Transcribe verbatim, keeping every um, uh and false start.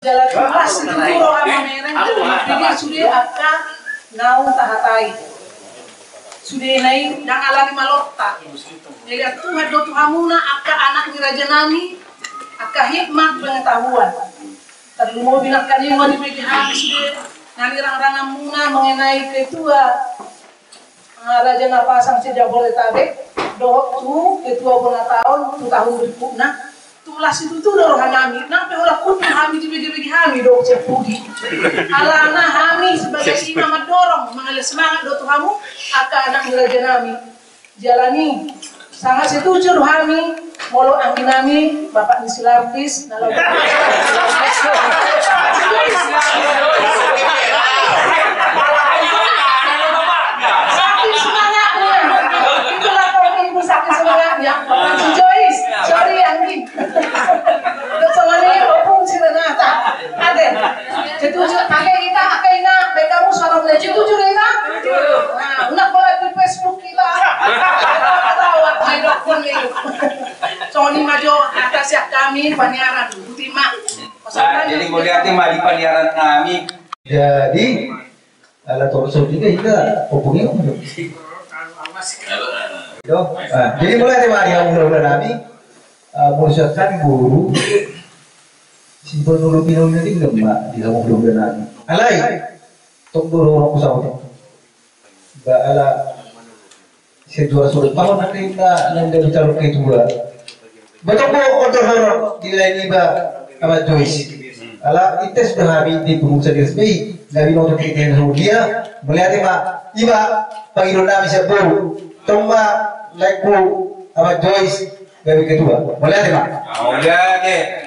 Jala tulas situtu roha mamereng, jala mambege sude angka naung tahatai. Sude na i ndang alani malonta. Jadi Tuhan do tu hamuna angka anak ni raja nami, angka hikmat pengetahuan. Tarlumobi nangkaningan dibege hami sude na nirangranganmuna mengenai ketua Ah, Raja Napasang se-Jabodetabek, dohot tu ketua bona taon tu tahun berikutna. Tulas situtu do roha nami, nang pe holan hundul hami dibege-bege hami dohot si Pudi. Alana hami sebagai ina mandorong, mangalean semangat do tu hamu angka anak ni raja nami. Jala ni, sangat setuju do hami molo anggi nami, Bapak ni Silarpis, na laho. Saking semangatnya. Itulah kau minggu saking semangatnya. Bapak si Joyce, sorry, anggi. Dohot songon i, Opung si Renata. Ate. Setuju, ate, ina, ate, ina, baen hamu suara mulai. Setuju do, ina? Nah, unang holan di Facebook. Songon i ma jo hata sian hami paniaran, boti ma. Nah, jadi mauliate ma di paniaran nami. Jadi, ala tong so tiga hingga hubungi om. Yo, ah, jadi mauliate ma di hula-hula nami. Ah, molo sian hami boru, simpel nulu pinulu na denggan ma di hula-hula nami. Alai, tong do ro aku saut. Ba ala setua surat bahwa nanti na nanda bicara ketua. Betul kok order horor di lain iba sama Joyce. Ala ites do hami di pengusaha di S B I. Dari noto kita yang dia melihat ma iba pangido nami sian boru. Tong ma lain ku sama Joyce dari ketua. Melihat ma. Melihat.